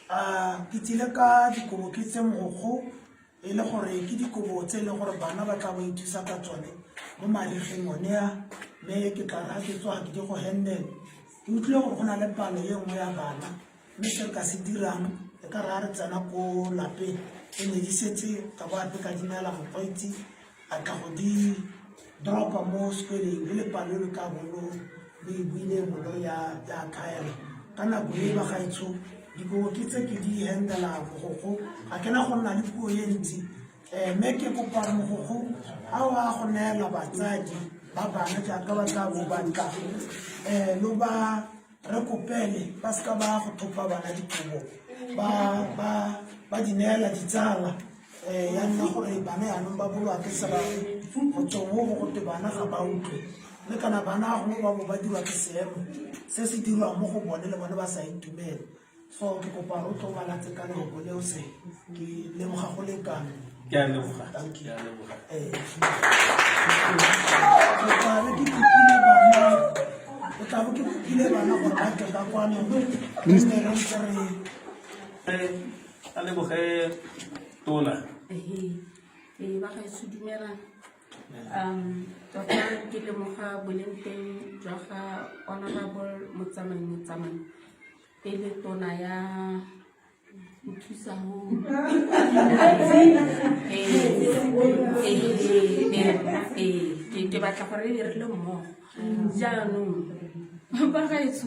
A ke tsile ka dikobo ke tse mogokgo e le gore ke dikobo tse e leng gore bana ba tla bo ithusa ka tsone mo marigeng one a, mme ke tla re ga ke tswa ke di go handle. Ke utlwile gore go na le palo e nngwe ya bana, mme se re ka se dirang e ka re ga re tsena ko lapeng e ne di setse ka bo ape ka di neela mokgweetsi a tla go di dropa mo sekweleng e le palo e lo tla bo lo lo e buile molo ya ya tlhaela ka nako e. Bagaetsho, dikobo ke tse ke di handela mogokgo, ga ke na go nna le puo e ntsi, mme ke kopa mogokgo ga o a go neela batsadi ba bana jaaka ba tla bo batla, lo ba re kopele ba seka ba go thopa bana dikobo, ba di neela ditsala, ya nna gore bana yaanong ba bolowa ke serame go tswa mo go gote bana ga ba utlwe, mme kana bana gongwe ba bo ba dirwa ke seemo se se dirwang mo go bone le bone ba sa itumele. So ke kopa re tlo balatse ka lehoko leo, se ke lemoga go lekane. Ke a leboga. Thank you. Ke a leboga. Ke tla be ke kopile bana, ke tla bo ke kopile bana gore ba tle ka kwano, re nne re ntse re A leboge tona. Ee, ba gaetsho, dumelang. Tota ke lemoga boleng teng jwa ga Honorable Motsamai Motsamai e le tona ya nthusa go ke batla gore re le mmogo. Jaanong ba gaetsho,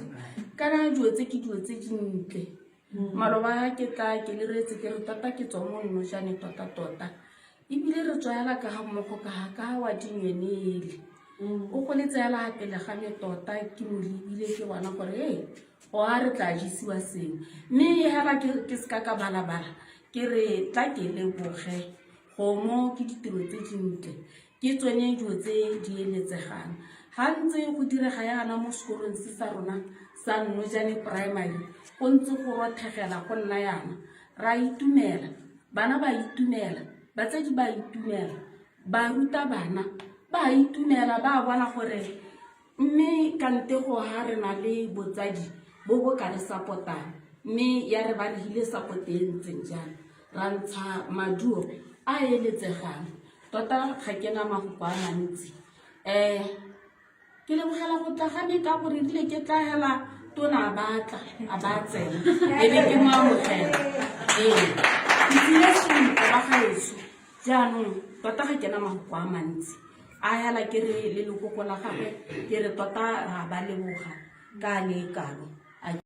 kana dilo tse ke dilo tse dintle. Maloba ke tla ke leretse ke re tota ke tswa mo Nnojane tota-tota, ebile re tswa hela ka ga mmogo ka ga ka wa dinyenele o goletse hela pele ga me. Tota ke mo lebile, ke bona gore ee, go a re tla jesiwa sengwe, mme hela ke seka ka balabala, ke re tla ke leboge gomo ke ditiro tse dintle, ke tsone dilo tse di eletsegang ga ntse go direga yana mo sekolong se sa rona sa Nnojane Primary. Go ntse go rothegela go nna yana, ra itumela, bana ba itumela, batsadi ba itumela, baruta bana ba itumela, ba bona gore mme kante go ha re na le botsadi bo bo ka re support-ang, mme ya re ba re hile support e ntseng jang, ra ntsha maduo a eletsegang. Tota ga ke na mafoko a mantsi. Ke lebogela go tla ga me ka gore rile ke tla hela tona a batla a ba tsena e be ke mo amogela. Ee, ke tsile sentle ba gaetsho. Jaanong tota ga ke na mafoko a mantsi a hela ke re le lekoko la gagwe, ke re tota ra ba leboga ka le kalo.